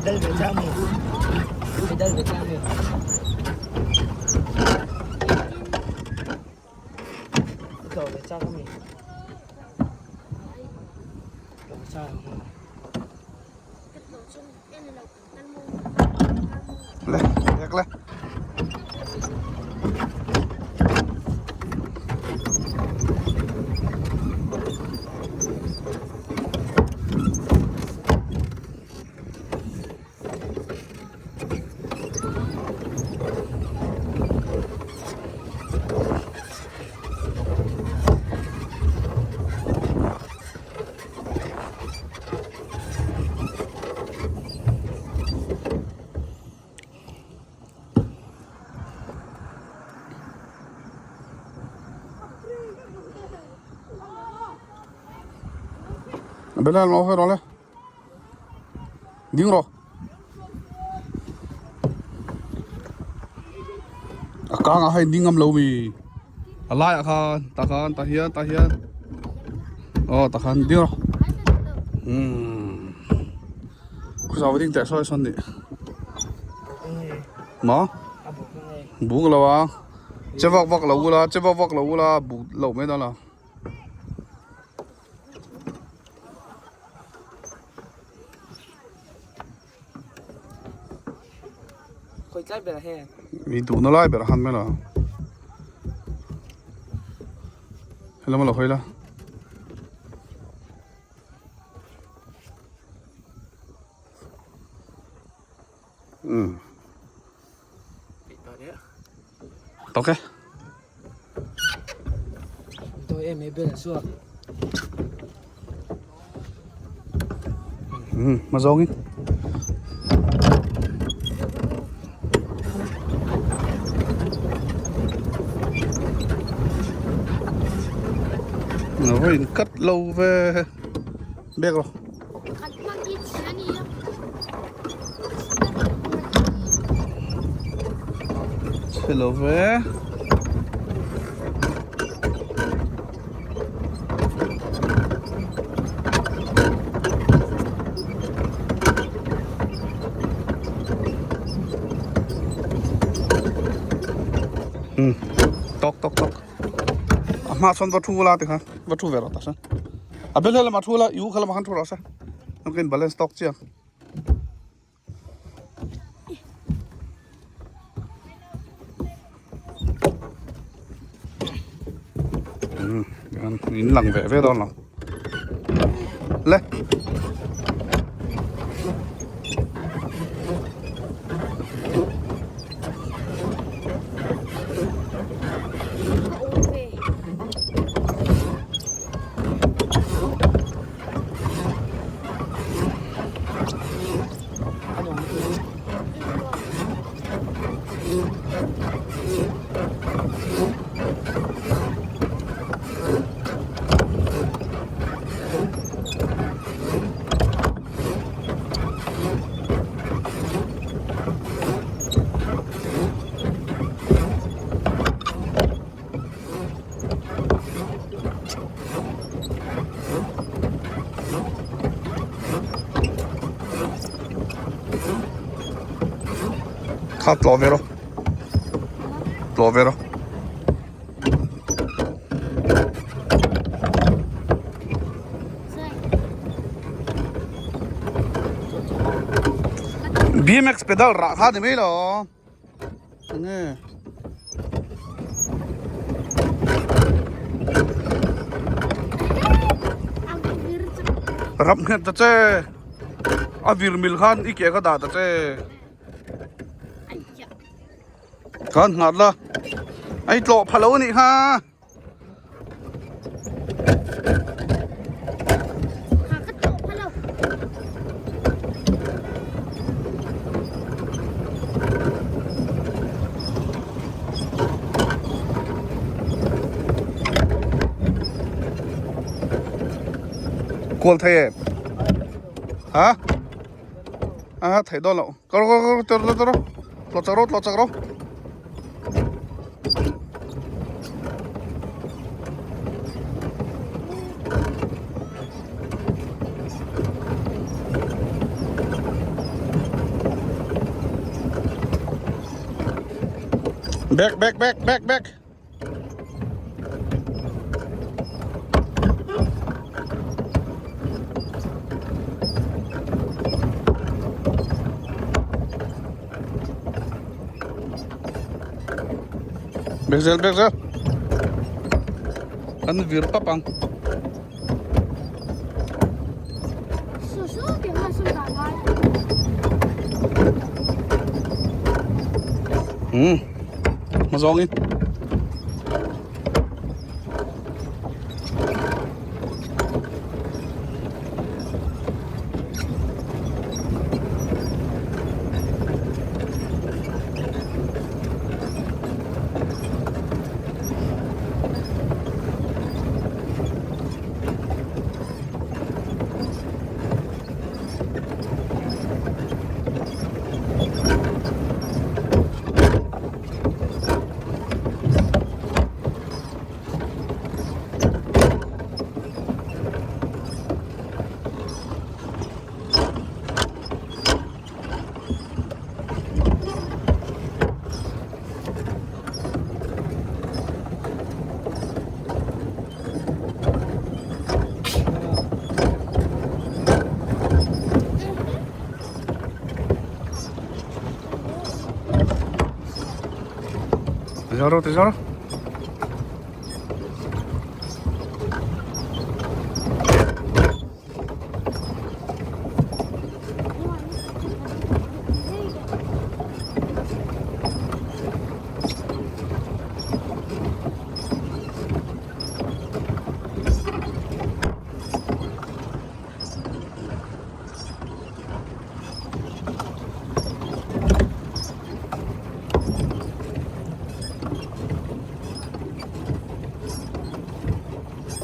Pedal ve chang mi. Pedal ve chang mi. Tlo ve chang mi. Tlo ve chang mi. Le, ek le. Bela lo hawi rawh le ding rawh a kang ah khan ding ngam lo mi a lai ah khan tah khan tah hian tah hian aw tah khan ding rawh umm khawsau ding teh sawi sawn nih maw buk lo a che vak vak lo ula che vak vak lo ula buk loh mai dawn lo. Mi duhna lai ber a han mai lo helama lo hawi la umm tawk e. Umm hma zawngin a va in cut lo ve bek rawh. Chhe lo ve. Um tawk tawk tawk a hma sawn va thu la tikhan va thu ve rawh ta sawn a bel he lamah thu la i u kha lamah khan thu rawh se an ka in balance tawk chiang. In lang ve ve dawn lo le Kha tlawh ve rawh tlawh ve rawh BMX pedal rah kha ni mai lo. Enge Rap nghet ta che a vir mil khan i ke kha dah ta che khan nghat la ai tlawh pha lo a nih kha. Kual thei em hả à thei dawn lo kal kal kal tawrh tawrh tawrh tlawh chak rawh tlawh chak rawh. Back back back back back. Back zel back zel. An vir pap ang. Hmm. Mazawngin. Ti zo rawh ti zo rawh.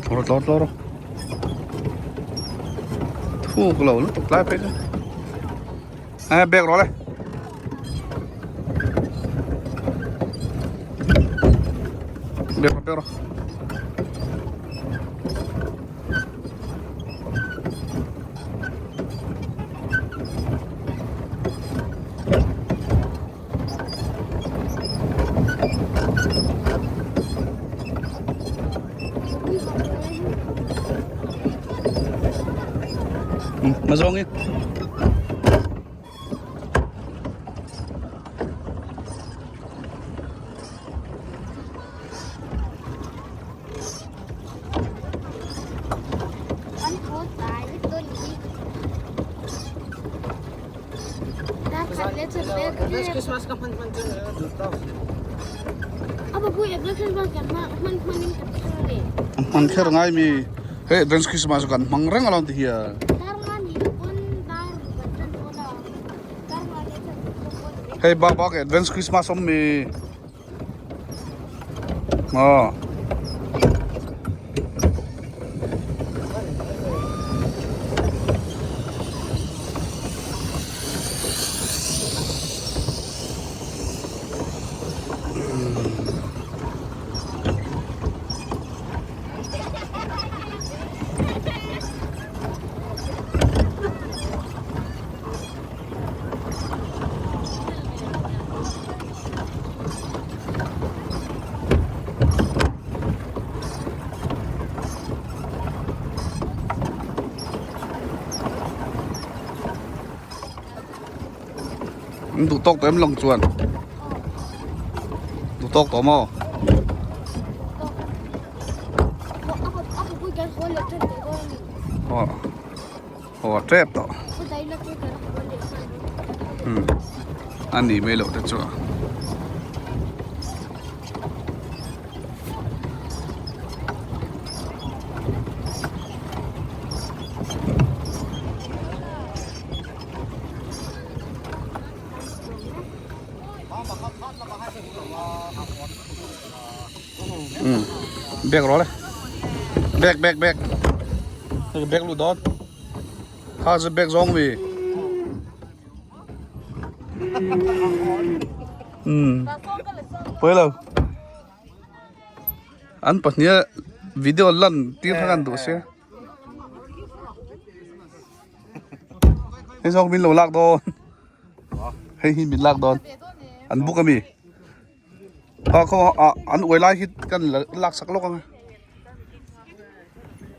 Thlawr thlawr thlawr thuk lo lutuk tlai phei chu a bag rawh le bag rawh bag rawh Mazawng in. Hman kher ngai mi hei advance Christmas kan hmang reng alawm ti hian. Hei bak bak advance Christmas awm mi. Aw. An duh tawk tawh em lang chuan duh tawk tawh maw aw aw a tep tawh a nih mai loh te chuan. Bag rawh le bag bag bag bag lut dawn kha chu bag zawng mi pawi lo an pahnih video lan tir kha kan duh sia. Hei zawk min lo lak dawn hei hi min lak dawn an book ami. A khaw ah an uai lai hi kan lak sak lawk ang e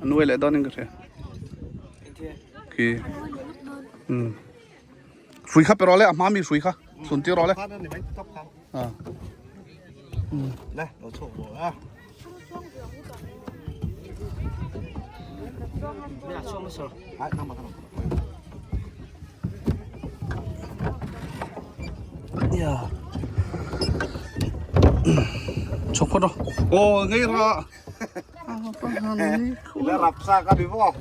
an uai leh dawn in ka hria khi umm hrui kha pe rawh le a hma mi hrui kha sun tir rawh le a umm Chhawk phawt rawh. Aw ngei ra. La rap sa ka ni maw.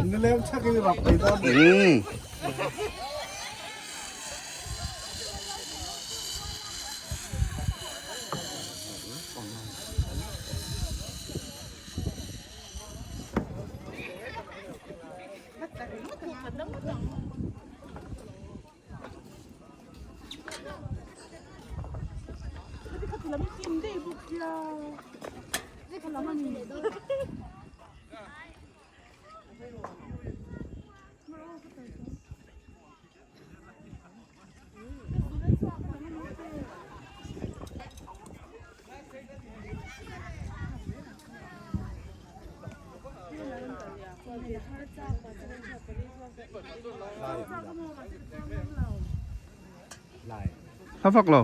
Ni lem chak in rap thei dawn. Um. Hla vak lo.